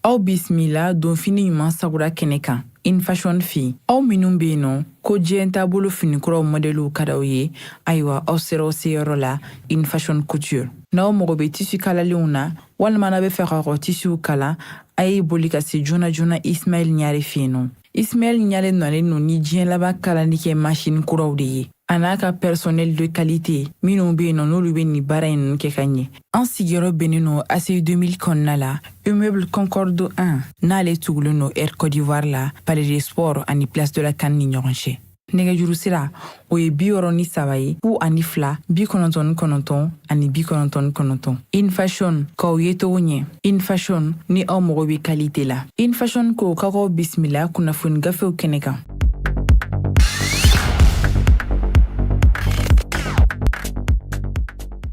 Aw bisimila donfini ɲuman sagura kɛnɛ kan InFashion fɛ yen. Aw minnu bɛ yen nɔ ko diɲɛ taabolo finikuraw mɔdɛliw ka d'aw ye, ayiwa aw sera aw seyɔrɔ la InFashion Couture. N'aw mago bɛ tissu kalalenw na walima n'aw bɛ fɛ k'aw ka tissuw kala, a ye boli ka se joona joona Ismaël Ɲare fɛ yen nɔ. Ismaël Ɲare nalen don ni diɲɛ laban kalali kɛ machine kuraw de ye, a n'a ka personnel de qualité minnu bɛ yen nɔ n'olu bɛ nin baara in ninnu kɛ ka ɲɛ. An sigiyɔrɔ bɛnnen don ACI 2000 kɔnɔna la, immeuble Concorde 1, n'ale tugulen don Air Côte d'Ivoire la, Palais des Sports ani Place de la CAN ni ɲɔgɔn cɛ. Nɛgɛjuru sira o ye 63 ye 02 99 ani 99. InFashion, k'aw ye cogo ɲɛ. InFashion, ni aw mago bɛ qualité la. InFashion ko k'aw bisimila kunnafoni gafew kɛnɛ kan.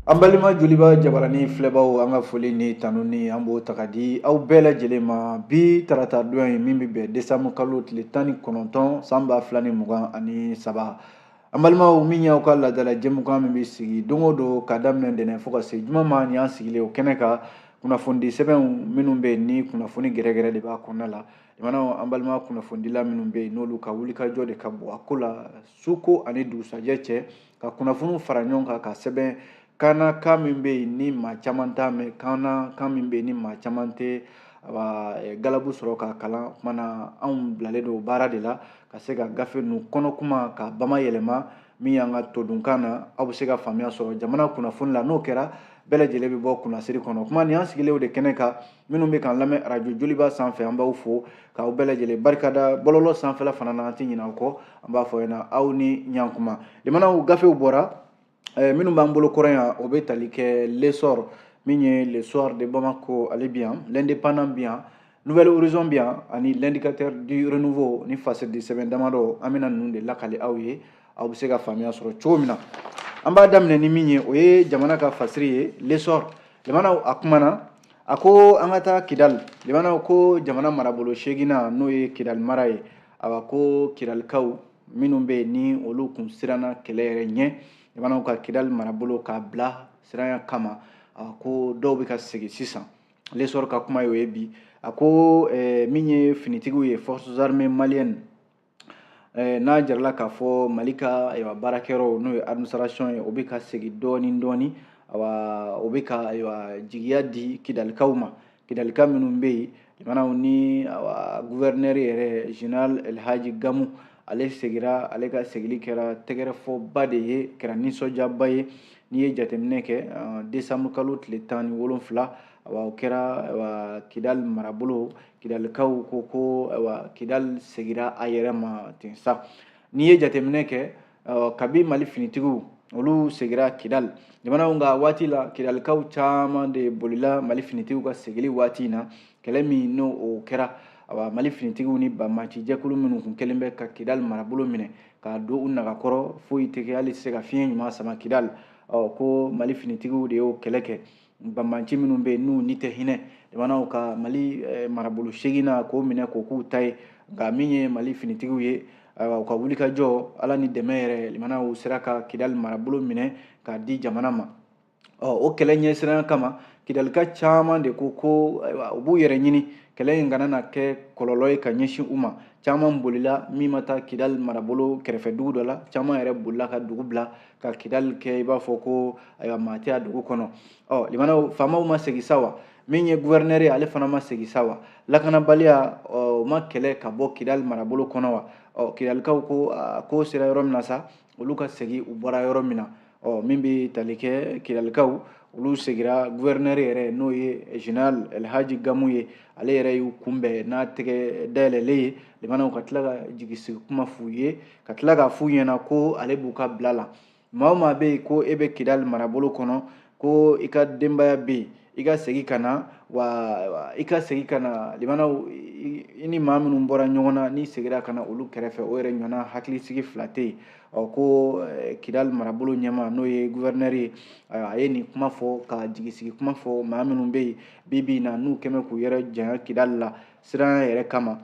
An balima Joliba jabarani filɛbaw, an ka foli ni tanu ni an b'o ta ka di aw bɛɛ lajɛlen ma bi tarata don in min bɛ bɛn décembre kalo tile 19 san 2023. An balimaw, min y'aw ka laadala jɛmukan min bɛ sigi don o don ka daminɛ ntɛnɛn fo ka se juma ma, nin y'an sigilen o kɛnɛ kan, kunnafonidi sɛbɛnw minnu bɛ yen ni kunnafoni gɛrɛgɛrɛ de b'a kɔnɔna la. Jamanaw, an balima kunnafonidila minnu bɛ yen n'olu ka wulikajɔ de ka bon a ko la suko ani dugusajɛ cɛ, ka kunnafoniw fara ɲɔgɔn kan ka sɛbɛn kan na, kan min bɛ yen ni maa caman t'a mɛn, kan na kan min bɛ yen ni maa caman tɛ galabu sɔrɔ k'a kalan. Kuma na, anw bilalen don baara de la ka se ka gafe ninnu kɔnɔ kuma ka bama yɛlɛma min y'an ka todunkan na, aw bɛ se ka faamuya sɔrɔ jamana kunnafoni la. N'o kɛra, bɛɛ lajɛlen bɛ bɔ kunnasiri kɔnɔ. Kuma nin y'an sigilen o de kɛnɛ kan. Minnu bɛ k'an lamɛn arajo Joliba sanfɛ, an b'aw fo k'aw bɛɛ lajɛlen barikada. Bɔlɔlɔ sanfɛla fana na, an tɛ ɲinɛ aw kɔ, an b'a fɔ ɲɛna aw ni ɲankuma. Limanaw, gafew bɔra minnu b'an bolo kɔrɔ yan, o bɛ tali kɛ L'Essor, min ye Le Soir de Bamako, ale bi yan, L'Indépendant bi yan, Nouvel Horizon bi yan, ani L'Indicateur du Renouveau. Ni fasiridi sɛbɛn damadɔ, an bɛna ninnu de lakali aw ye, aw bɛ se ka faamuya sɔrɔ cogo min na. An b'a daminɛ ni min ye, o ye jamana ka fasiri ye, L'Essor. Limanaw, a kumana, a ko an ka taa Kidali. Limanaw, ko jamana marabolo seeginna, n'o ye Kidali mara ye, awa ko Kidalikaw minnu bɛ yen ni olu kun siranna kɛlɛ yɛrɛ ɲɛ, limanaw, ka Kidali marabolo k'a bila siranya kama, awa ko dɔw bɛ ka segin sisan. L'Essor ka kuma y'o ye bi. A ko min ye finitigiw ye, forces armées maliennes, n'a jarala k'a fɔ Mali ka ayiwa baarakɛyɔrɔw, n'o ye administration ye, o bɛ ka segin dɔɔni dɔɔni. Awa o bɛ ka ayiwa jigiya di Kidalikaw ma, Kidalika minnu bɛ yen, limanaw, ni awa gouverneur yɛrɛ, général El Hadji Gamu, ale segira. Ale ka segili kɛra tɛgɛrɛfɔba de ye, kɛra nisɔndiyaba ye. N'i ye jateminɛ kɛ, décembre kalo tile 17, awa o kɛra ayiwa Kidali marabolo, Kidalikaw ko ayiwa Kidali segira a yɛrɛ ma ten sa. N'i ye jateminɛ kɛ, kabi Mali finitigiw olu segira Kidali, jamanaw nka waati la, Kidalikaw caman de bolila Mali finitigiw ka segili waati in na. Kɛlɛ min n'o o kɛra, awa Mali finitigiw ni banbaanci jɛkulu minnu kun kɛlen bɛ ka Kidali marabolo minɛ k'a don u nagakɔrɔ, foyi tɛ kɛ, hali se ka fiɲɛ ɲuman sama Kidali. Ɔ ko Mali finitigiw de y'o kɛlɛ kɛ. Banbaanci minnu bɛ yen n'u ni tɛ hinɛ jamanaw ka Mali marabolo seeginna k'o minɛ k'o k'u ta ye, nka min ye Mali finitigiw ye, ayiwa u ka wulikajɔ, Ala ni dɛmɛ yɛrɛ, limanaw sera ka Kidali marabolo minɛ k'a di jamana ma. Ɔ o kɛlɛ ɲɛsiranya kama, Kidalika caman de ko ayiwa u b'u yɛrɛ ɲini, kɛlɛ in kana na kɛ kɔlɔlɔ ye ka ɲɛsin u ma. Caman bolila, min ma taa Kidali marabolo kɛrɛfɛ dugu dɔ la, caman yɛrɛ bolila ka dugu bila ka Kidali kɛ i b'a fɔ ko ayiwa maa tɛ a dugu kɔnɔ. Ɔ limanaw, faamaw ma segin sa wa? Min ye gouverneur ye, ale fana ma segin sa wa? Lakanabaliya o ma kɛlɛ ka bɔ Kidali marabolo kɔnɔ wa? Ɔ Kidalikaw ko ko sera yɔrɔ min na sa, olu ka segin u bɔra yɔrɔ min na. Ɔ min bɛ tali kɛ Kidalikaw, olu segira. Gouverneur yɛrɛ, n'o ye général El Hadji Gamu ye, ale yɛrɛ y'u kunbɛn n'a tɛgɛ dayɛlɛlen ye, limanaw, ka tila ka jigisigi kuma f'u ye, ka tila k'a f'u ɲɛna ko ale b'u ka bila la. Maa o maa bɛ yen ko e bɛ Kidali marabolo kɔnɔ, ko i ka denbaya bɛ yen, i ka segin ka na wa, i ka segin ka na. Limanaw, i ni maa minnu bɔra ɲɔgɔn na, n'i seginna ka na olu kɛrɛfɛ, o yɛrɛ ɲɔgɔnna hakilisigi fila tɛ yen. Ɔ ko Kidali marabolo ɲɛmaa, n'o ye gouverneur ye, a ye nin kuma fɔ ka jigisigi kuma fɔ maa minnu bɛ yen bi bi in na n'u kɛmɛ k'u yɛrɛ janya Kidali la siran yɛrɛ kama.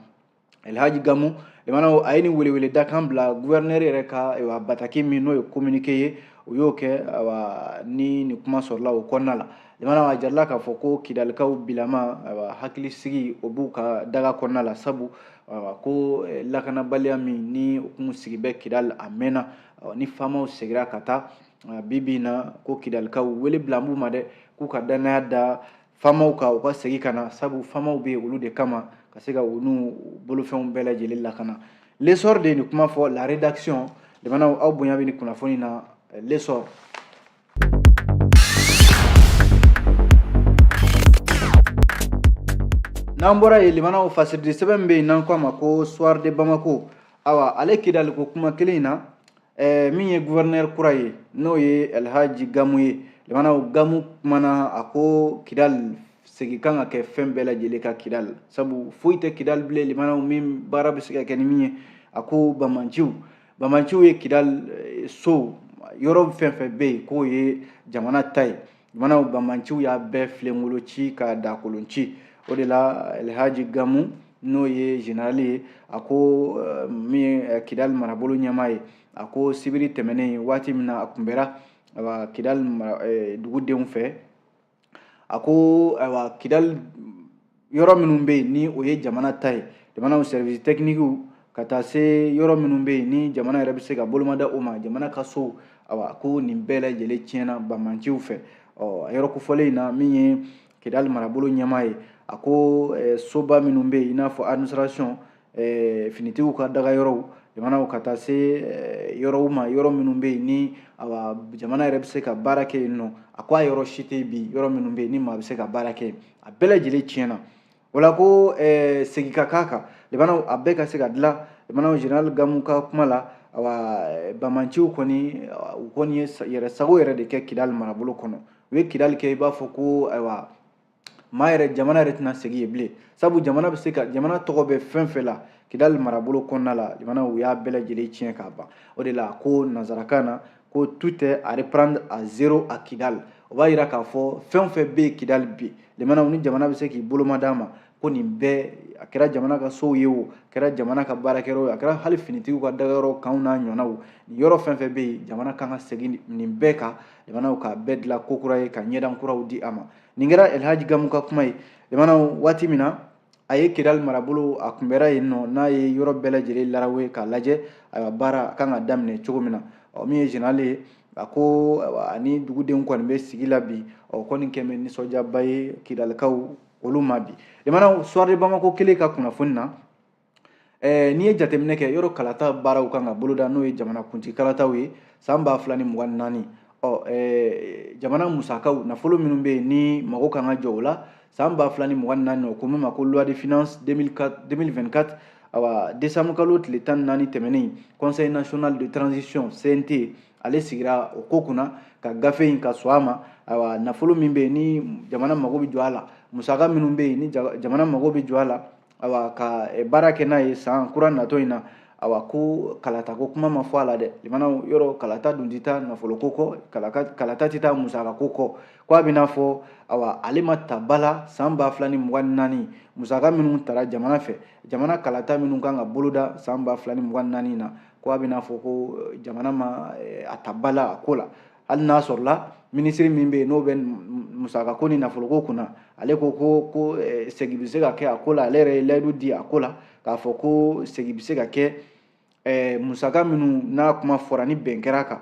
El Hadji Gamu, limanaw, a ye nin welewele dakan bila gouverneur yɛrɛ ka ayiwa bataki min, n'o ye communiqué ye, o y'o kɛ. Ayiwa ni nin kuma sɔrɔla o kɔnɔna la, Limanaw, a jirala k'a fɔ ko Kidalikaw bilama, ayiwa, hakilisigi o b'u ka daga kɔnɔna la, sabu ayiwa, ko lakanabaliya min ni o kun sigi bɛ Kidali a mɛnna, ni faamaw segira ka taa bi bi in na, ko Kidalikaw wele bila b'u ma dɛ, k'u ka danaya da faamaw kan, u ka segin ka na, sabu faamaw bɛ yen olu de kama ka se ka u n'u bolofɛnw bɛɛ lajɛlen lakana. L'Essor de ye nin kuma fɔ. La rédaction, limanaw, aw bonya bɛ nin kunnafoni na. L'Essor. N'an bɔra yen, limanaw, fasiridi sɛbɛn bɛ yen n'an ko a ma ko Soir de Bamako. Awa, ale Kidali ko kuma kelen in na, min ye gouverneur kura ye, n'o ye Elhaji Gamu ye. Limanaw, Gamu kumana, a ko Kidali segin kan ka kɛ fɛn bɛɛ lajɛlen ka Kidali, sabu foyi tɛ Kidali bilen, limanaw, min baara bɛ se ka kɛ ni min ye. A ko bamanciw ye Kidali so yɔrɔ fɛn fɛn bɛ yen k'o ye jamana ta ye, limanaw, bamanciw y'a bɛɛ filenkolo ci ka dakolon ci. O de la Elhaji Gamu, n'o ye général ye, a ko min ye Kidali marabolo ɲɛmaa ye, a ko sibiri tɛmɛnen, waati min na a kunbɛra, ayiwa, Kidali dugudenw fɛ, a ko ayiwa, Kidali yɔrɔ minnu bɛ yen ni o ye jamana ta ye, jamanaw service technique, ka taa se yɔrɔ minnu bɛ yen ni jamana yɛrɛ bɛ se ka bolomada o ma, jamana ka so, ayiwa, ko nin bɛɛ lajɛlen tiɲɛna bamanciw fɛ. Ɔ, a yɔrɔ kofɔlen in na, min ye Kidali marabolo ɲɛmaa ye, a ko soba minnu bɛ yen, i n'a fɔ administration, finitigiw ka daga yɔrɔw, jamanaw, ka taa se yɔrɔw ma, yɔrɔ minnu bɛ yen ni awa jamana yɛrɛ bɛ se ka baara kɛ yen nɔ, a ko a yɔrɔ si tɛ bi yɔrɔ minnu bɛ yen ni maa bɛ se ka baara kɛ yen, a bɛɛ lajɛlen tiɲɛna. O la ko segin ka k'a kan, limanaw, a bɛɛ ka se ka dilan. Limanaw, général Gamu ka kuma la, awa, bamanciw kɔni, u kɔni ye yɛrɛ sago yɛrɛ de kɛ Kidali marabolo kɔnɔ. U ye Kidali kɛ i b'a fɔ ko ayiwa, maa yɛrɛ, jamana yɛrɛ tɛna segin yen bilen, sabu jamana bɛ se ka, jamana tɔgɔ bɛ fɛn fɛn la Kidali marabolo kɔnɔna la, jamana, u y'a bɛɛ lajɛlen tiɲɛ k'a ban. O de la ko nanzarakan na ko tout est à reprendre à zéro à Kidal. O b'a yira k'a fɔ fɛn o fɛn bɛ yen Kidali bi, limanaw, ni jamana bɛ se k'i boloma d'a ma, ko nin bɛɛ, a kɛra jamana ka sow ye o, a kɛra jamana ka baarakɛyɔrɔ ye, a kɛra hali finitigiw ka dagayɔrɔ kanw n'a ɲɔgɔnnaw, nin yɔrɔ fɛn fɛn bɛ yen, jamana kan ka segin nin bɛɛ kan, limanaw, k'a bɛɛ dilan ko kura ye, ka ɲɛdan kuraw di a ma. Nin kɛra Elhaji Gamu ka kuma ye, limanaw, waati min na a ye Kidali marabolo a kunbɛra yen nɔ, n'a ye yɔrɔ bɛɛ lajɛlen larawe k'a lajɛ, ayiwa, baara kan ka daminɛ cogo min na. Ɔ, min ye général ye, a ko ani dugudenw kɔni bɛ sigi la bi, ɔ kɔni kɛn bɛ nisɔndiyaba ye Kidalikaw olu ma bi. Limanaw, Soir de Bamako kelen ka kunnafoni na, n'i ye jateminɛ kɛ, yɔrɔ kalata baaraw kan ka boloda, n'o ye jamanakuntigi kalataw ye san 2024. Ɔ, jamana musakaw, nafolo minnu bɛ yen ni mago kan ka jɔ o la san 2024, o ko min ma ko loi de finance 2024, awa, décembre kalo tile 14 tɛmɛnen, Conseil national de transition, CNT, ale sigira o ko kunna ka gafe in ka sɔn a ma. Ayiwa, nafolo min bɛ yen ni jamana mago bɛ jɔ a la, musaka minnu bɛ yen ni jamana mago bɛ jɔ a la, awa, ka baara kɛ n'a ye san kura natɔ in na, awa, ko kalata ko kuma ma fɔ a la dɛ. Limanaw, yɔrɔ kalata dun tɛ taa nafolo ko kɔ, kalata tɛ taa musaka ko kɔ. Ko a bɛ n'a fɔ, awa, ale ma ta ba la san 2024 musaka minnu tara jamana fɛ, jamana kalata minnu kan ka boloda san 2024 na, ko a bɛ n'a fɔ ko jamana ma a ta ba la a ko la, hali n'a sɔrɔla minisiri min bɛ yen n'o bɛ musaka ko ni nafolo ko kunna, ale ko ko segin bɛ se ka kɛ a ko la. Ale yɛrɛ ye layidu di a ko la k'a fɔ ko segin bɛ se ka kɛ musaka minnu n'a kuma fɔra ni bɛn kɛra a kan,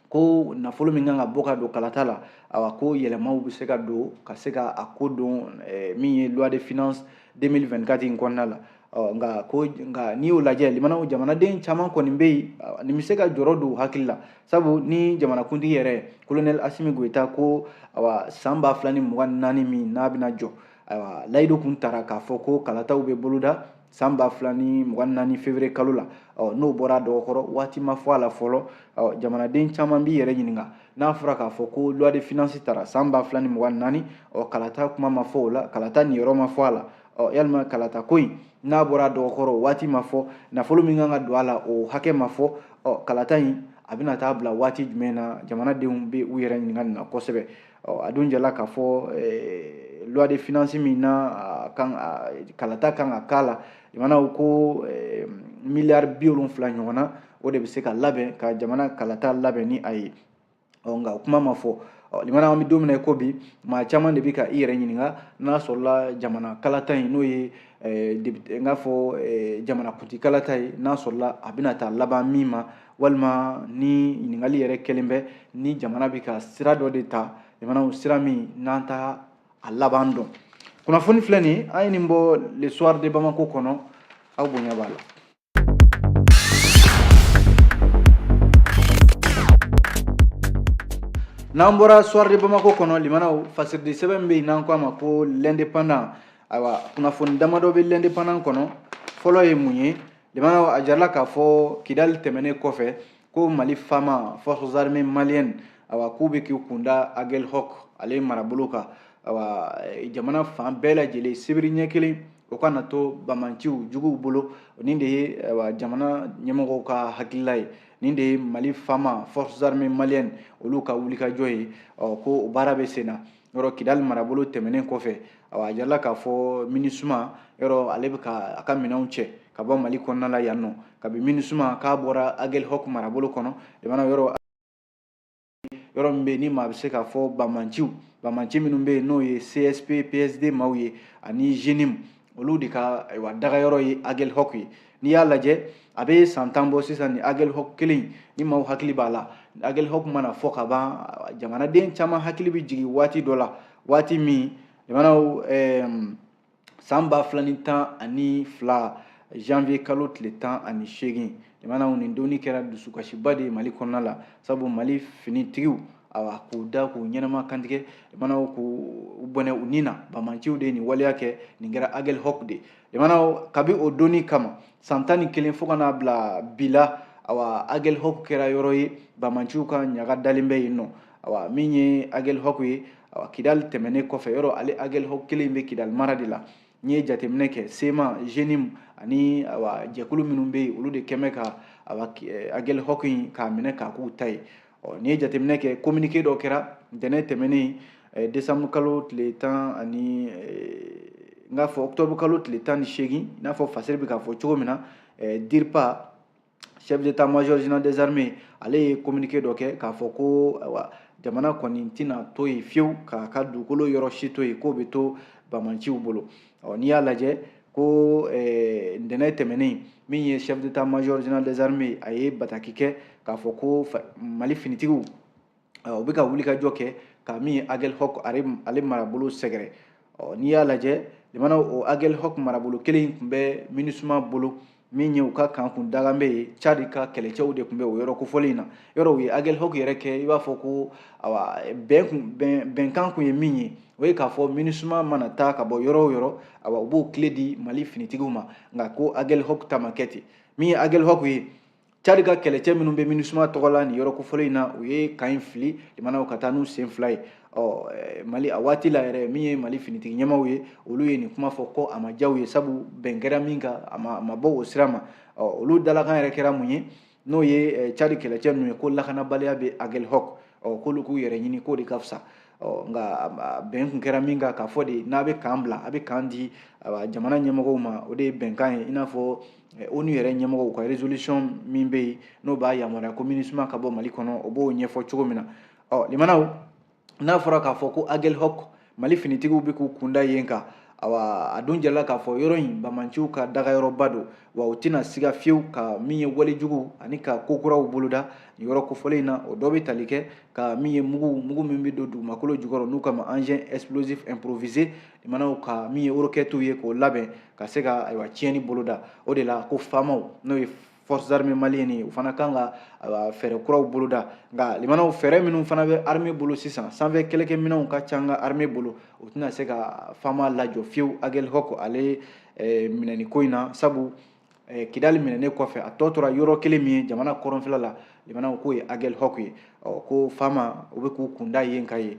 ko nafolo min kan ka bɔ ka don kalata la, awa, ko yɛlɛmaw bɛ se ka don ka se ka a ko don min ye loi de finance 2024 in kɔnɔna la. Ɔ, nka ko nka n'i y'o lajɛ, limanaw, jamanaden caman kɔni bɛ yen, nin bɛ se ka jɔrɔ don u hakili la, sabu ni jamanakuntigi yɛrɛ, colonel Assimi Goïta, ko awa, san 2024 min n'a bɛna jɔ, ayiwa, layidu kun tara k'a fɔ ko kalataw bɛ boloda san 2024 février kalo la. Ɔ, n'o bɔra dɔgɔkɔrɔ, waati ma fɔ a la fɔlɔ. Ɔ, jamanaden caman b'i yɛrɛ ɲininka, n'a fɔra k'a fɔ ko loi de finance tara san 2024, ɔ, kalata kuma ma fɔ o la, kalata niyɔrɔ ma fɔ a la, ɔ, yalima kalata ko in n'a bɔra dɔgɔkɔrɔ, waati ma fɔ, nafolo min kan ka don a la, o hakɛ ma fɔ, ɔ, kalata in a bɛna taa bila waati jumɛn na? Jamanadenw bɛ u yɛrɛ ɲininka nin na kosɛbɛ. Ɔ, a dun jɛla k'a fɔ loi de finance min na kan kalata kan ka k'a la, jamanaw ko miliyari 70 ɲɔgɔn na, o de bɛ se ka labɛn ka jamana kalata labɛn ni a ye. Ɔ, nka o kuma ma fɔ. Ɔ limana, an bɛ don min na i ko bi, maa caman de bɛ ka i yɛrɛ ɲininka n'a sɔrɔla jamana kalata in, n'o ye député, n k'a fɔ jamanakuntigi kalata ye, n'a sɔrɔla a bɛna taa laban min ma, walima ni ɲininkali yɛrɛ kɛlen bɛ ni jamana bɛ ka sira dɔ de ta, jamana sira min n'an t'a a laban dɔn. Kunnafoni filɛ nin ye, an ye nin bɔ Le Soir de Bamako kɔnɔ, aw bonya b'a la. N'an bɔra Soir de Bamako kɔnɔ, limanaw, fasiridi sɛbɛn bɛ yen n'an ko a ma ko L'Indépendant. Ayiwa, kunnafoni damadɔ bɛ L'Indépendant kɔnɔ. Fɔlɔ ye mun ye? Limanaw, a jarala k'a fɔ Kidali tɛmɛnen kɔfɛ ko Mali FAMa, Forces armées maliennes, awa, k'u bɛ k'u kunda Aguelhok ale marabolo kan. Awa, jamana fan bɛɛ lajɛlen, sibiri ɲɛ kelen o kana to bamanciw juguw bolo. Nin de ye, awa, jamana ɲɛmɔgɔw ka hakilila ye. Nin de ye Mali FAMa, Forces armées maliennes, olu ka wulikajɔ ye. Ɔ ko o baara bɛ sen na yɔrɔ Kidali marabolo tɛmɛnen kɔfɛ. Awa, a jirala k'a fɔ MINUSMA yɔrɔ, ale bɛ ka a ka minɛnw cɛ ka bɔ Mali kɔnɔna la yan nɔ. Kabi MINUSMA k'a bɔra Aguelhok marabolo kɔnɔ, jamana yɔrɔ yɔrɔ min bɛ yen ni maa bɛ se k'a fɔ bamanciw, bamanci minnu bɛ yen, n'o ye CSP PSD maaw ye ani JNIM, olu de ka, ayiwa, dagayɔrɔ ye Aguelhok ye. N'i y'a lajɛ, a bɛ san 10 bɔ sisan, ni Aguelhok kelen, ni maaw hakili b'a la, Aguelhok mana fɔ ka ban, jamanaden caman hakili bɛ jigin waati dɔ la, waati min jamanaw san 2012 janvier kalo tile 18. Jamanaw, nin donni kɛra dusukasiba de ye Mali kɔnɔna la, sabu Mali finitigiw, awa, k'u da k'u ɲɛnama kantigɛ, jamanaw, k'u bɔnɛ u ni na, bamanciw de ye nin waleya kɛ. Nin kɛra Aguelhok de. Jamanaw, kabi o donni kama, san 11 fo ka n'a bila bi la, awa, Aguelhok kɛra yɔrɔ ye bamanciw ka ɲaga dalen bɛ yen nɔ. Awa, min ye Aguelhok ye, awa, Kidali tɛmɛnen kɔfɛ, yɔrɔ ale Aguelhok kelen bɛ Kidali mara de la. N'i ye jateminɛ kɛ, CMA, JNIM ani, awa, jɛkulu minnu bɛ yen, olu de kɛmɛ ka, awa, Aguelhok in k'a minɛ k'a k'u ta ye. Ɔ n'i ye jateminɛ kɛ, communiqué dɔ kɛra ntɛnɛn tɛmɛnen, décembre kalo tile tan ani, n k'a fɔ octobre kalo tile 18, i n'a fɔ fasiri bɛ k'a fɔ cogo min na, DIRPA, chef d'état-major général des armées, ale ye communiqué dɔ kɛ k'a fɔ ko, ayiwa, jamana kɔni tɛna to yen fiyewu k'a ka dugukolo yɔrɔ si to yen k'o bɛ to bamanciw bolo. Ɔ n'i y'a lajɛ ko ntɛnɛn tɛmɛnen, min ye chef d'état-major général des armées, a ye bataki kɛ k'a fɔ ko Mali finitigiw, u bɛ ka wulikajɔ kɛ ka min ye Aguelhok ale marabolo sɛgɛrɛ. Ɔ n'i y'a lajɛ, jamana, o Aguelhok marabolo kelen in tun bɛ MINUSMA bolo, min ye u ka kan kun dagan bɛ yen. Tchad ka kɛlɛcɛw de tun bɛ o yɔrɔ kofɔlen in na. Yɔrɔ u ye Aguelhok yɛrɛ kɛ i b'a fɔ ko, awa, bɛnkan kun ye min ye, o ye k'a fɔ MINUSMA mana taa ka bɔ yɔrɔ o yɔrɔ, awa, u b'o tile di Mali finitigiw ma. Nka ko Aguelhok ta ma kɛ ten. Min ye Aguelhok ye, Tchad ka kɛlɛcɛ minnu bɛ MINUSMA tɔgɔ la nin yɔrɔ kofɔlen in na, u ye kan in fili, limanaw, ka taa n'u sen fila ye. Ɔ Mali a waati la yɛrɛ, min ye Mali finitigi ɲɛmaaw ye, olu ye nin kuma fɔ ko a ma diya u ye, sabu bɛn kɛra min kan, a ma bɔ o sira ma. Ɔ olu dalakan yɛrɛ kɛra mun ye? N'o ye Tchad kɛlɛcɛ ninnu ye, ko lakanabaliya bɛ Aguelhok, ɔ k'olu k'u yɛrɛ ɲini, k'o de ka fisa. Ɔ nka bɛn kun kɛra min kan, k'a fɔ de n'a bɛ kan bila, a bɛ kan di jamana ɲɛmɔgɔw ma, o de ye bɛnkan ye. I n'a fɔ ONU yɛrɛ ɲɛmɔgɔw ka résolution min bɛ yen, n'o b'a yamaruya ko MINUSMA ka bɔ Mali kɔnɔ, o b'o ɲɛfɔ cogo min na. Ɔ limanaw, n'a fɔra k'a fɔ ko Aguelhok, Mali finitigiw bɛ k'u kunda yen kan, awa, a dun jirala k'a fɔ yɔrɔ in bamanciw ka dagayɔrɔba don, wa u tɛna siga fiyewu ka min ye walejugu ani ka ko kuraw boloda nin yɔrɔ kofɔlen in na. O dɔ bɛ tali kɛ ka min ye mugu min bɛ don dugumakolo jukɔrɔ, n'u kama engin explosif improvisé, limanaw, ka min ye roquettes ye, k'o labɛn ka se ka, ayiwa, tiɲɛni boloda. O de la ko FAMaw, n'o ye Forces armées maliennes ye, u fana kan ka fɛɛrɛ kuraw boloda. Nka limanaw, fɛɛrɛ minnu fana bɛ armée bolo sisan, sanfɛ kɛlɛkɛminɛnw ka ca an ka armée bolo, u tɛna se ka FAMa lajɔ fiyewu Aguelhok ale minɛni ko in na, sabu Kidali minɛnen kɔfɛ, a tɔ tora yɔrɔ kelen min ye jamana kɔrɔnfɛla la, limanaw, k'o ye Aguelhok ye. Ɔ ko FAMa, u bɛ k'u kunda yen ka ye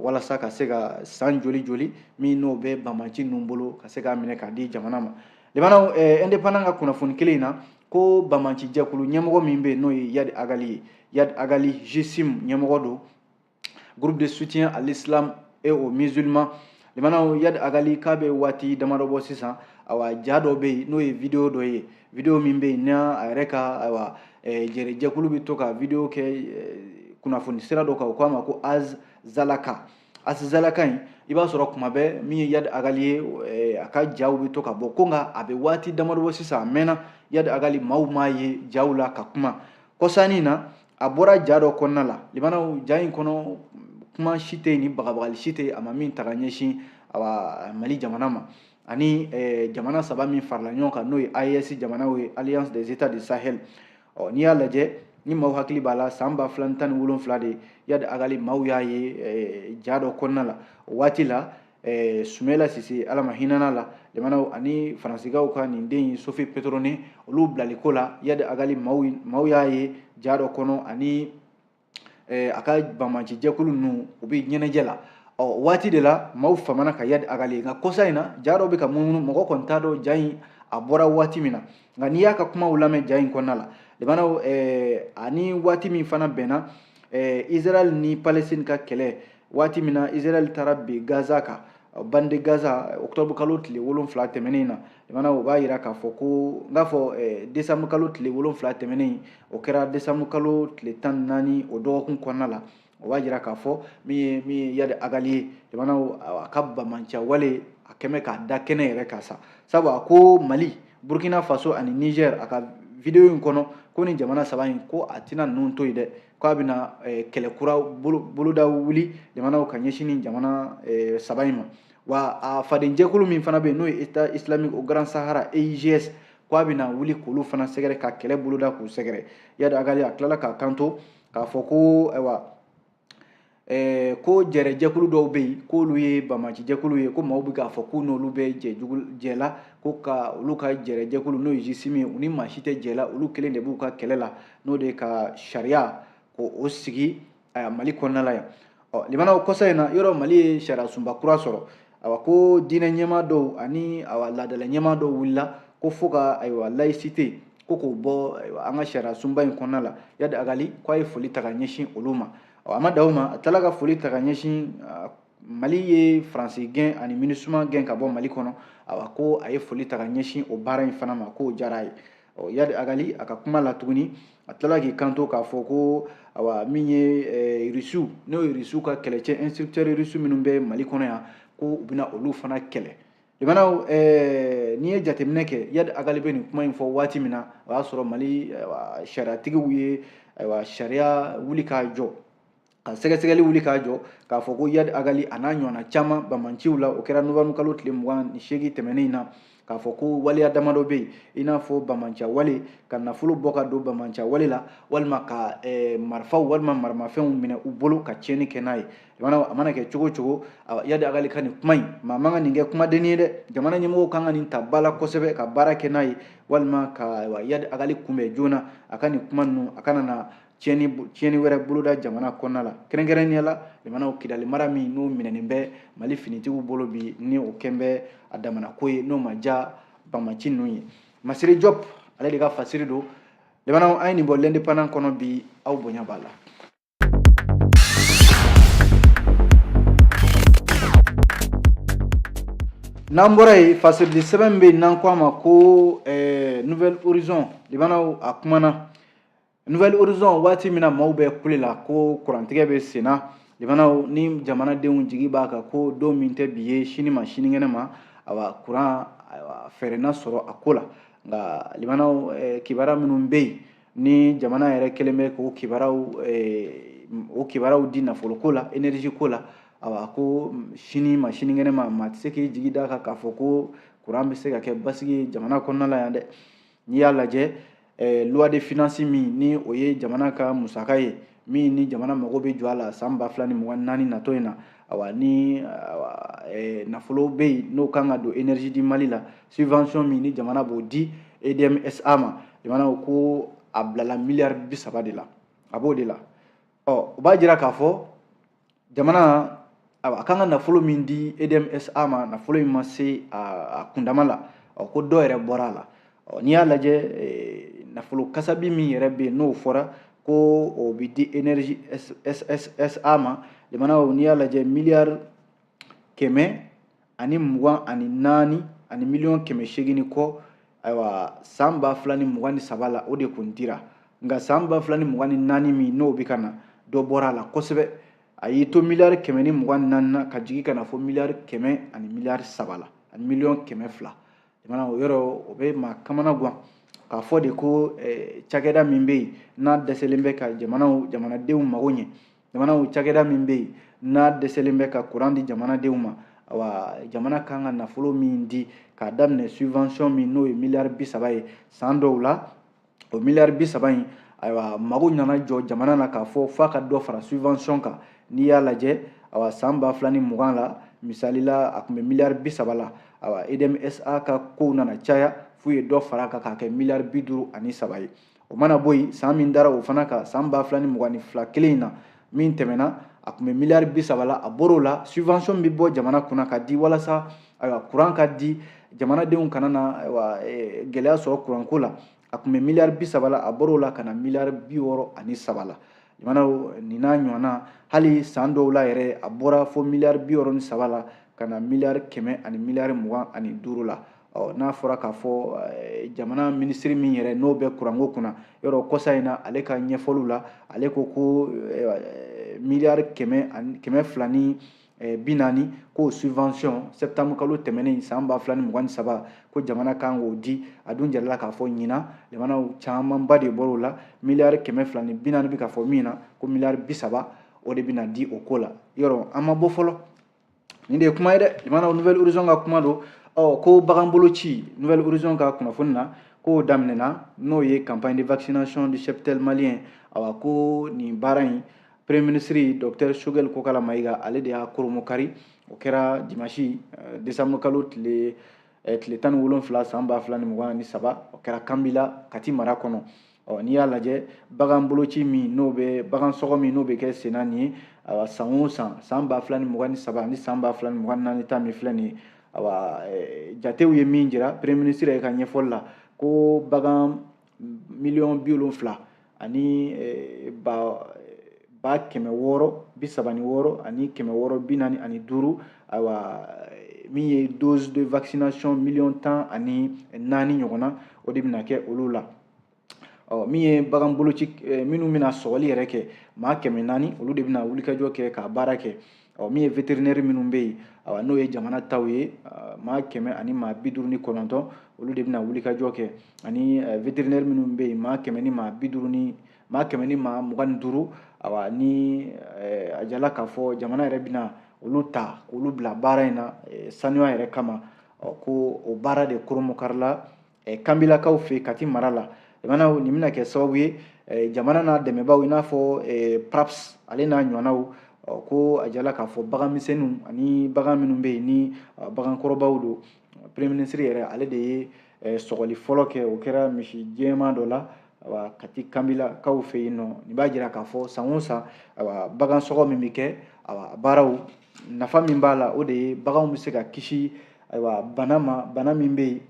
walasa ka se ka san joli joli min n'o bɛ banbanci ninnu bolo, ka se k'a minɛ k'a di jamana ma. Limanaw, Indépendant ka kunnafoni kelen in na, ko banbanci jɛkulu ɲɛmɔgɔ min bɛ yen, n'o ye Iyad Ag Ghali ye, Iyad Ag Ghali, GSIM ɲɛmɔgɔ don, Groupe de soutien à l'islam et aux musulmans. Limanaw, Iyad Ag Ghali k'a bɛ waati damadɔ bɔ sisan, awa, ja dɔ bɛ yen, n'o ye vidéo dɔ ye, vidéo min bɛ yen n'a a yɛrɛ ka, ayiwa, jɛkulu bɛ to ka vidéo kɛ kunnafoni sira dɔ kan, u k'a ma ko Az Zalaka. Az-Zalaka in, i b'a sɔrɔ kuma bɛɛ min ye Iyad Ag Ghali ye, a ka jaw bɛ to ka bɔ ko, nka a bɛ waati damadɔ bɔ sisan, a mɛnna Iyad Ag Ghali maaw m'a ye jaw la ka kuma. Kɔsannin na, a bɔra ja dɔ kɔnɔna la. Limanaw, ja in kɔnɔ, kuma si tɛ yen ni bagabagali si tɛ yen, a ma min ta ka ɲɛsin awa Mali jamana ma ani jamana saba min farala ɲɔgɔn kan, n'o ye AES jamanaw ye, Alliance des États du Sahel. Ɔ, n'i y'a lajɛ, ni maaw hakili b'a la, san 2017 de Iyad Ag Ghali maaw y'a ye ja dɔ kɔnɔna la. O waati la, Soumaïla Cissé, Ala ma hinɛna la, jamanaw ani Faransikaw ka nin den in Sophie Pétronin, olu bilaliko la, Iyad Ag Ghali maaw y'a ye ja dɔ kɔnɔ ani a ka banbanci jɛkulu ninnu, u bɛ ɲɛnajɛ la. Ɔ, waati de la maaw famana ka Iyad Ag Ghali. Nka kɔsa in na, ja dɔ bɛ ka munumunu, mɔgɔ kɔni t'a dɔn ja in a bɔra waati min na, nka n'i y'a ka kumaw lamɛn ja in kɔnɔna la, limanaw, ani waati min fana bɛnna Israël ni Palestine ka kɛlɛ, waati min na Israël taara bin Gaza kan, bande de Gaza, octobre kalo tile 7 tɛmɛnen na, limanaw, o b'a yira k'a fɔ ko n k'a fɔ décembre kalo tile 7 tɛmɛnen, o kɛra décembre kalo tile 14, o dɔgɔkun kɔnɔna la, o b'a yira k'a fɔ min ye Iyad Ag Ghali ye, limanaw, a ka bamanciya wale a kɛmɛ k'a da kɛnɛ yɛrɛ kan sa, sabu a ko Mali, Burkina Faso ani Niger, a ka vidéo in kɔnɔ, ko ni jamana saba in, ko a tɛna ninnu to yen dɛ, ko a bɛna kɛlɛ kura boloda wuli jamanaw ka ɲɛsin ni jamana saba in ma. Wa a fadenjɛkulu min fana bɛ yen, n'o ye État islamique au Grand Sahara, EIGS, ko a bɛna wuli k'olu fana sɛgɛrɛ, ka kɛlɛ boloda k'u sɛgɛrɛ. Iyad Ag Ghali a tilala k'a kanto k'a fɔ ko ayiwa, ko jɛrɛjɛkulu dɔw bɛ yen, k'olu ye banbaancijɛkulu ye, ko maaw bɛ k'a fɔ k'u n'olu bɛ jɛjugu jɛ la, ko ka olu ka jɛrɛjɛkulu, n'o ye JSIM ye, u ni maa si tɛ jɛ la, olu kelen de b'u ka kɛlɛ la, n'o de ye ka sariya ko o sigi Mali kɔnɔna la yan. Ɔ, limanaw, kɔsa in na, yɔrɔ Mali ye sariya sunba kura sɔrɔ. Awa, ko diinɛ ɲɛmaa dɔw ani awa laadala ɲɛmaa dɔw wulila ko fo ka ayiwa laïcité ko k'o bɔ ayiwa an ka sariya sunba in kɔnɔna la. Iyad Ag Ghali ko a ye foli ta ka ɲɛsin olu ma. Ɔ, a ma dan o ma, a tilala ka foli ta ka ɲɛsin Mali ye Faransi gɛn ani MINUSMA gɛn ka bɔ Mali kɔnɔ. Awa, ko a ye foli ta ka ɲɛsin o baara in fana ma, k'o diyara a ye. Ɔ, Iyad Ag Ghali a ka kuma la tuguni, a tilala k'i kanto k'a fɔ ko awa min ye Rusiw, n'o ye Rusiw ka kɛlɛcɛ instructeur russe minnu bɛ Mali kɔnɔ yan, ko u bɛna olu fana kɛlɛ. Limanaw, n'i ye jateminɛ kɛ, Iyad Ag Ghali bɛ nin kuma in fɔ waati min na, o y'a sɔrɔ Mali sariyatigiw ye ayiwa sariya wuli k'a jɔ, ka sɛgɛsɛgɛli wuli k'a jɔ, k'a fɔ ko Iyad Ag Ghali a n'a ɲɔgɔnna caman bamanciw la. O kɛra novembre kalo tile 28 tɛmɛnen in na, k'a fɔ ko waleya damadɔ bɛ yen, i n'a fɔ bamanciya wale, ka nafolo bɔ ka don bamanciya wale la, walima ka marifaw walima maramafɛnw minɛ u bolo ka tiɲɛni kɛ n'a ye. A mana kɛ cogo o cogo, Iyad Ag Ghali ka nin kuma in, maa man ka nin kɛ kumadenni ye dɛ. Jamana ɲɛmɔgɔw kan ka nin ta ba la kosɛbɛ, ka baara kɛ n'a ye, walima ka Iyad Ag Ghali kunbɛn joona, a ka nin kuma ninnu, a kana na tiɲɛni wɛrɛ boloda jamana kɔnɔna la, kɛrɛnkɛrɛnnenya la jamanaw Kidali mara min n'o minɛnen bɛ Mali finitigiw bolo bi, ni o kɛn bɛ a damana ko ye, n'o ma diya banbanci ninnu ye. Masire Diop, ale de ka fasiri don. Jamanaw, an ye nin bɔ L'Indépendant kɔnɔ bi, aw bonya b'a la. N'an bɔra yen, fasirili sɛbɛn bɛ yen n'an ko a ma ko Nouvel Horizon. Limanaw, a kumana Nouvel Horizon waati min na maaw bɛ kule la ko kurantigɛ bɛ sen na. Limanaw, ni jamanadenw jigi b'a kan ko don min tɛ bi ye, sini ma sinikɛnɛ ma, awa kuran ayiwa fɛɛrɛ na sɔrɔ a ko la. Nka limanaw, kibaruya minnu bɛ yen ni jamana yɛrɛ kɛlen bɛ k'o kibaruyaw di nafoloko la, énergie ko la, awa ko sini ma sinikɛnɛ ma, maa tɛ se k'i jigi d'a kan k'a fɔ ko kuran bɛ se ka kɛ basigi ye jamana kɔnɔna la yan dɛ. N'i y'a lajɛ, loi de finance min ni o ye jamana ka musaka ye, min ni jamana mago bɛ jɔ a la san 2024 natɔ in na, awa ni nafolo bɛ yen n'o kan ka don énergie du Mali la, subvention min ni jamana b'o di EDM SA ma, jamana ko a bilala miliyari 30 de la, a b'o de la. Ɔ, o b'a jira k'a fɔ jamana a kan ka nafolo min di EDM SA ma, nafolo in ma se a kundama la. Ɔ, ko dɔ yɛrɛ bɔra a la. Ɔ, n'i y'a lajɛ, nafolo kasabi min yɛrɛ bɛ yen n'o fɔra ko o bɛ di énergie SA ma, jamanaw, n'i y'a lajɛ, miliyari 124 ani miliyɔn 800 ni kɔ, ayiwa san 2023 la, o de kun dira. Nka san 2024 min n'o bɛ ka na, dɔ bɔra a la kosɛbɛ. A y'i to miliyari 124 na ka jigin ka na fo miliyari 100 ani miliyari 3 la ani miliyɔn 200. Jamana o yɔrɔ o bɛ maa kamana gan k'a fɔ de ko cakɛda min bɛ yen n'a dɛsɛlen bɛ ka jamanadenw mago ɲɛ, jamanaw cakɛda min bɛ yen n'a dɛsɛlen bɛ ka kuran di jamanadenw ma, awa jamana kan ka nafolo min di k'a daminɛ subvention min n'o ye miliyari 30 ye san dɔw la, o miliyari 30 in, ayiwa mago nana jɔ jamana na k'a fɔ f'a ka dɔ fara subvention kan. N'i y'a lajɛ, awa san 2020 la, misali la, a tun bɛ miliyari 30 la, awa EDM SA ka kow nana caya f'u ye dɔ fara a kan k'a kɛ miliyari 53 ye. O mana bɔ yen, san min dara o fana kan, san 2022 kelen in na min tɛmɛna, a tun bɛ miliyari 30 la, a bɔr'o la, subvention bɛ bɔ jamana kunna ka di walasa ayiwa kuran ka di jamanadenw kana na ayiwa gɛlɛya sɔrɔ kuranko la. A tun bɛ miliyari 30 la, a bɔr'o la ka na miliyari 63 la. Jamanaw nin n'a ɲɔgɔnna, hali san dɔw la yɛrɛ a bɔra fo miliyari 63 la ka na miliyari 100 ani miliyari 25 la. Ɔ n'a fɔra k'a fɔ jamana minisiri min yɛrɛ n'o bɛ kuranko kunna yɔrɔ kɔsa in na, ale ka ɲɛfɔliw la, ale ko ko miliyari kɛmɛ ani 240 k'o subvention septembre kalo tɛmɛnen san 2023 ko jamana kan k'o di. A dun jirala k'a fɔ ɲinan jamanaw camanba de bɔr'o la, miliyari 240 bɛ ka fɔ min na ko miliyari 30 o de bɛna di o ko la. Yɔrɔ an ma bɔ fɔlɔ, nin de ye kuma ye dɛ. Jamana Nouvel Horizon ka kuma don. Ɔ ko bagan boloci, Nouvel Horizon ka kunnafoni na, k'o daminɛna, n'o ye campagne de vaccination du cheptel malien. Awa ko nin baara in, premier ministre docteur Choguel Kokala Maïga, ale de y'a koromokari. O kɛra dimanche décembre kalo tile 17 san 2023, o kɛra Kanbila, Kati mara kɔnɔ. Ɔ n'i y'a lajɛ, bagan boloci min n'o bɛ bagan sɔgɔ min n'o bɛ kɛ senna nin ye, awa san o san, san 2023 ni san 2024 ta min filɛ nin ye, awa jatew ye min jira premier ministre yɛrɛ ka ɲɛfɔli la, ko bagan miliyɔn 70 ani 636 ani 645, ayiwa min ye dose de vaccination miliyɔn 14 ɲɔgɔnna, o de bɛna kɛ olu la. Ɔ min ye bagan boloci minnu bɛna sɔgɔli yɛrɛ kɛ, maa 400, olu de bɛna wulikajɔ kɛ ka baara kɛ. Ɔ min ye vétérinaire minnu bɛ yen, awa n'o ye jamana taw ye, maa 100 ani maa 59, olu de bɛna wulikajɔ kɛ, ani vétérinaire minnu bɛ yen, maa 100 ni maa 50 ni maa 100 ni maa 25, awa ni a jala k'a fɔ jamana yɛrɛ bɛna olu ta k'olu bila baara in na sanuya yɛrɛ kama. Ɔ ko o baara de koromokarila Kanbilakaw fɛ Kati mara la. Jamana nin bɛna kɛ sababu ye jamana n'a dɛmɛbaaw, i n'a fɔ PRAPS ale n'a ɲɔgɔnnaw, ko a jala k'a fɔ bagan misɛnninw ani bagan minnu bɛ yen ni bagankɔrɔbaw don, premier ministre yɛrɛ ale de ye sɔgɔli fɔlɔ kɛ, o kɛra misi jɛman dɔ la, awa Kati Kanbilakaw fɛ yen nɔ. Nin b'a jira k'a fɔ san o san, awa bagan sɔgɔ min bɛ kɛ, awa baaraw nafa min b'a la, o de ye baganw bɛ se ka kisi ayiwa bana ma, bana min bɛ yen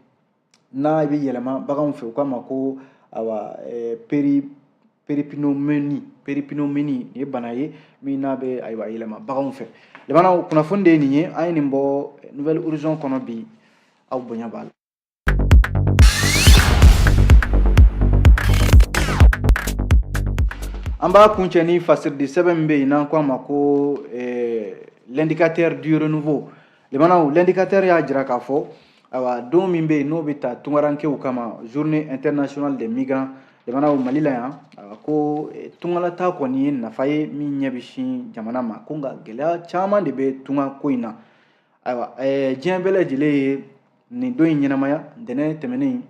n'a bɛ yɛlɛma baganw fɛ, u k'a ma ko awa péripneumonie. Péripneumonie nin ye bana ye min n'a bɛ ayiwa yɛlɛma baganw fɛ. Lamanaw, kunnafoni de ye nin ye, an ye nin bɔ Nouvel Horizon kɔnɔ bi, aw bonya b'a la. An b'a kuncɛ ni fasiridi sɛbɛn min bɛ yen n'an ko a ma ko l'indicateur du renouveau. Lamanaw, l'indicateur y'a jira k'a fɔ ayiwa don min bɛ yen n'o bɛ ta tunkarankew kama, journée internationale des migrants, lamanaw, Mali la yan, ko tungalata kɔni ye nafa ye min ɲɛ bɛ sin jamana ma, ko nka gɛlɛya caman de bɛ tunga ko in na. Ayiwa diɲɛ bɛɛ lajɛlen ye nin don in ɲɛnamaya ntɛnɛn tɛmɛnen,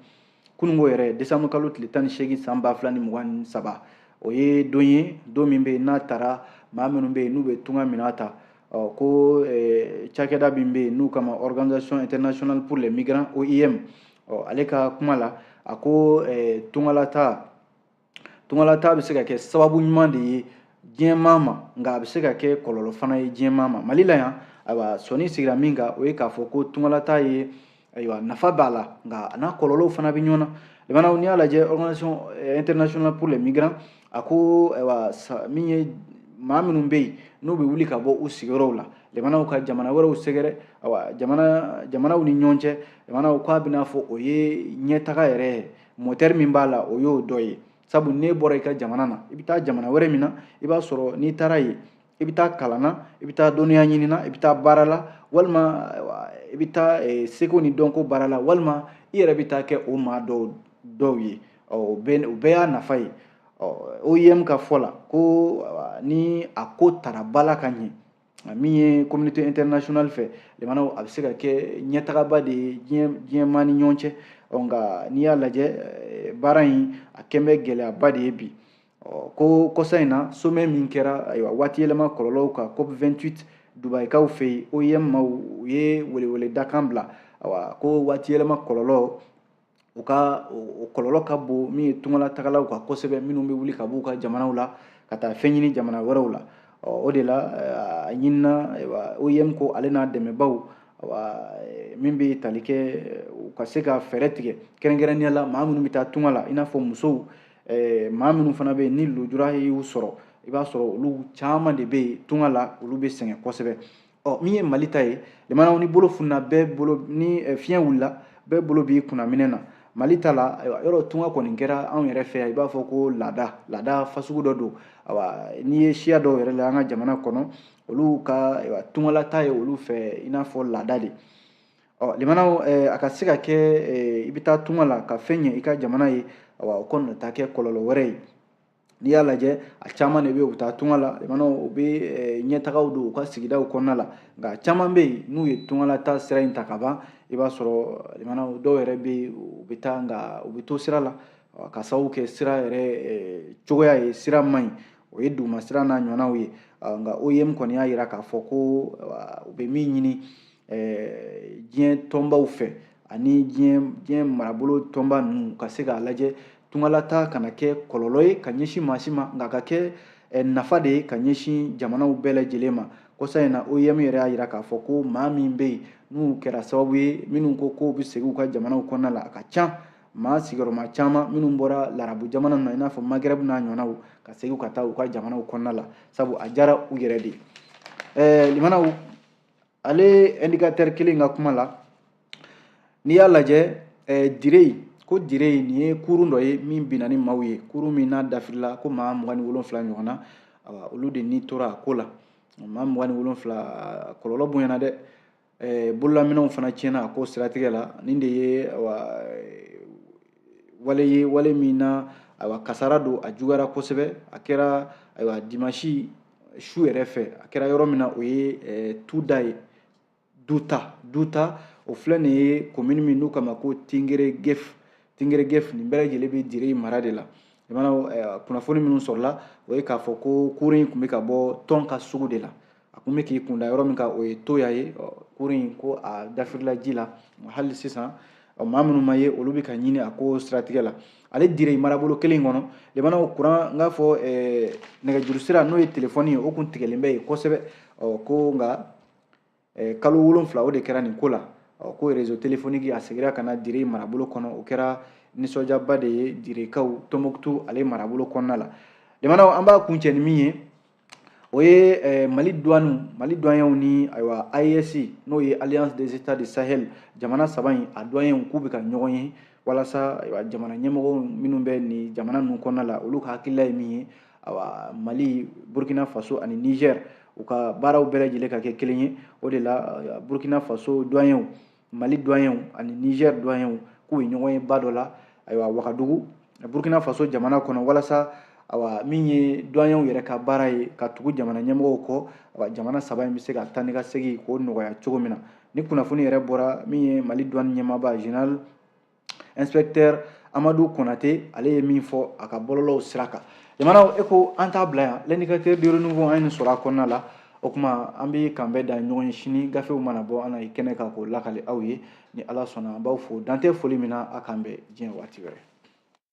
kununko yɛrɛ, décembre kalo tile 18 san 2023. O ye don ye, don min bɛ yen n'a taara maa minnu bɛ yen n'u bɛ tunga minɛn ta. Ɔ ko cakɛda min bɛ yen n'u kama Organisation internationale pour les migrants, OIM, ɔ ale ka kuma la, a ko tungalata bɛ se ka kɛ sababu ɲuman de ye diɲɛmaa ma, nka a bɛ se ka kɛ kɔlɔlɔ fana ye diɲɛmaa ma. Mali la yan, ayiwa sɔnni sigira min kan, o ye k'a fɔ ko tungalata ye ayiwa nafa b'a la, nka a n'a kɔlɔlɔw fana bɛ ɲɔgɔn na. Lamanaw, n'i y'a lajɛ Organisation internationale pour les migrants, a ko ayiwa min ye maa minnu bɛ yen n'u bɛ wuli ka bɔ u sigiyɔrɔw la, lamanaw, ka jamana wɛrɛw sɛgɛrɛ, ayiwa jamanaw ni ɲɔgɔn cɛ, lamanaw, k'a bɛna fɔ o ye ɲɛtaga yɛrɛ ye, moteur min b'a la o y'o dɔ ye. Sabu n'e bɔra i ka jamana na, i bɛ taa jamana wɛrɛ min na, i b'a sɔrɔ n'i taara yen, i I bɛ taa kalan na, i bɛ taa dɔnniya ɲini na, i bɛ taa baara la, walima i bɛ taa seko ni dɔnko baara la, walima i yɛrɛ bɛ taa kɛ o maa dɔw ye. Ɔ, o bɛɛ y'a nafa ye. Ɔ, OIM ka fɔ la ko ni a ko tara ba la ka ɲɛ, min ye communauté internationale fɛ, limanaw, a bɛ se ka kɛ ɲɛtagaba de ye diɲɛ maa ni ɲɔgɔn cɛ. Ɔ, nka n'i y'a lajɛ, baara in a kɛn bɛ gɛlɛyaba de ye bi. Ɔ, ko kɔsa in na, sommet min kɛra, ayiwa, waati yɛlɛma kɔlɔlɔw kan, COP 28, Dubayikaw fɛ yen, OIM maaw u ye weleweledakan bila, ayiwa, ko waati yɛlɛma kɔlɔlɔ, u ka o kɔlɔlɔ ka bon min ye tungalatagalaw kan kosɛbɛ, minnu bɛ wuli ka b'u ka jamanaw la ka taa fɛn ɲini jamana wɛrɛw la. Ɔ, o de la a ɲinina, ayiwa, OIM ko ale n'a dɛmɛbaw, ayiwa, min bɛ tali kɛ u ka se ka fɛɛrɛ tigɛ, kɛrɛnkɛrɛnnenya la maa minnu bɛ taa tunga la, i n'a fɔ musow, maa minnu fana bɛ yen ni lujura y'u sɔrɔ. I b'a sɔrɔ olu caman de bɛ yen tunga la, olu bɛ sɛgɛn kosɛbɛ. Ɔ, min ye Mali ta ye, limanaw, ni bolo fununa bɛɛ bolo, ni fiɲɛ wulila bɛɛ bolo b'i kunna minɛ na. Mali ta la, ayiwa, yɔrɔ tunga kɔni kɛra anw yɛrɛ fɛ yan, i b'a fɔ ko laada fasugu dɔ don. Ayiwa, n'i ye siya dɔw yɛrɛ la an ka jamana kɔnɔ, olu ka, ayiwa, tungalata ye olu fɛ i n'a fɔ laada de. Ɔ, limanaw, a ka se ka kɛ i bɛ taa tunga la ka fɛn ɲɛ i ka jamana ye, ayiwa, o kɔni ta kɛ kɔlɔlɔ wɛrɛ ye. N'i y'a lajɛ, a caman de bɛ yen, u bɛ taa tunga la, limanaw, u bɛ ɲɛtagaw don u ka sigidaw kɔnɔna la. Nka caman bɛ yen, n'u ye tungalata sira in ta ka ban, i b'a sɔrɔ, limanaw, dɔw yɛrɛ bɛ yen, u bɛ taa, nka u bɛ to sira la ka sababu kɛ sira yɛrɛ cogoya ye, sira man ɲi, o ye duguma sira n'a ɲɔgɔnnaw ye. Nka OIM kɔni y'a jira k'a fɔ ko u bɛ min ɲini diɲɛ tɔnbaw fɛ ani diɲɛ marabolo tɔnba ninnu, ka se k'a lajɛ tungalata kana kɛ kɔlɔlɔ ye ka ɲɛsin maa si ma, nka ka kɛ nafa de ye ka ɲɛsin jamanaw bɛɛ lajɛlen ma. Kɔsa in na, OIM yɛrɛ y'a jira k'a fɔ ko maa min bɛ yen n'u kɛra sababu ye, minnu ko k'u bɛ segin u ka jamanaw kɔnɔna la, a ka ca maa sigiyɔrɔma caman minnu bɔra larabu jamana na, i n'a fɔ Maghreb n'a ɲɔgɔnnaw, ka segin ka taa u ka jamanaw kɔnɔna la, sabu a diyara u yɛrɛ de ye. Limanaw, ale indicateur kelen ka kuma la, n'i y'a lajɛ, Diré, ko Diré nin ye kurun dɔ ye min binna ni maaw ye, kurun min n'a dafirila, ko maa 27 ɲɔgɔn na, olu de ni tora a ko la. Maa 27, kɔlɔlɔ bonyana dɛ. Bololaminɛnw fana tiɲɛna a ko siratigɛ la. Nin de ye, ayiwa, wale ye, wale min na, ayiwa, kasara don, a juguyara kosɛbɛ. A kɛra, ayiwa, dimanche su yɛrɛ fɛ. A kɛra yɔrɔ min na, o ye Tuda ye, Duta. Duta o filɛ nin ye, commune min n'u k'a ma ko Tingeregef. Tingeregef nin bɛɛ lajɛlen bɛ Dire mara de la. Kunnafoni minnu sɔrɔla, o ye k'a fɔ ko kurun in tun bɛ ka bɔ tɔn ka sugu de la, a tun bɛ k'i kunda yɔrɔ min kan, o ye Toya ye. Kurun in ko a dafirila ji la. Hali sisan, maa minnu ma ye, olu bɛ ka ɲini a ko siratigɛ la. Ale Dire marabolo kelen kɔnɔ, limanaw, kuran, n k'a fɔ nɛgɛjuru sira, n'o ye telefɔni ye, o kun tigɛlen bɛ yen kosɛbɛ. Ɔ, ko nka kalo 7 o de kɛra nin ko la. Ɔ, ko réseau téléphonique a seginna ka na Dire marabolo kɔnɔ. O kɛra nisɔndiyaba de ye Direkaw, Tɔnbɔkutu ale marabolo kɔnɔna la. Limanaw, an b'a kuncɛ ni min ye, o ye Mali douane, Mali douaniers ni, ayiwa, AES, n'o ye Alliance des États du Sahel, jamana saba in a douaniers, k'u bɛ ka ɲɔgɔn ye walasa, ayiwa, jamana ɲɛmɔgɔ minnu bɛ nin jamana ninnu kɔnɔna la, olu ka hakilila ye min ye, ayiwa, Mali, Burkina Faso ani Niger, u ka baaraw bɛɛ lajɛlen ka kɛ kelen ye. O de la Burkina Faso douaniers, Mali douaniers ani Niger douaniers, k'u ye ɲɔgɔn ye ba dɔ la, ayiwa, Wagadugu, Burkina Faso jamana kɔnɔ, walasa, awa, min ye douaniers yɛrɛ ka baara ye, ka tugu jamana ɲɛmɔgɔw kɔ, awa, jamana saba in bɛ se ka taa ni ka segin k'o nɔgɔya cogo min na. Ni kunnafoni yɛrɛ bɔra min ye Mali douane ɲɛmaaba, général inspecteur Amadu Konate, ale ye min fɔ a ka bɔlɔlɔw sira kan. Jamanaw, e ko an t'a bila yan. L'indicateur du renouveau, an ye nin sɔrɔ a kɔnɔna la. O tuma an bɛ kan bɛɛ da ɲɔgɔn ye sini, gafew mana bɔ, an na kɛnɛ kan k'o lakale aw ye ni Ala sɔnna. An b'aw fo dantɛ foli min na. A k'an bɛn diɲɛ waati wɛrɛ.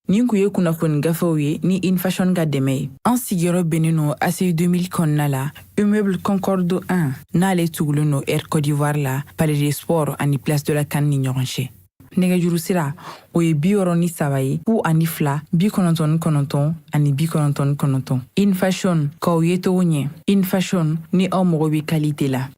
Nin kun ye kunnafoni gafew ye ni Infashion ka dɛmɛ ye. An sigiyɔrɔ bɛnnen no ACI 2000 kɔnɔna la, immeuble Concorde 1, n'ale tugulen no Air Côte d'Ivoire la, Palais des Sports ani Place de la CAN ni ɲɔgɔn cɛ. Nɛgɛjuru sira, o ye 63 ye, 02 99 ani 99. Infashion, k'aw ye togo ɲɛ. Infashion, ni aw mago bɛ qualité la.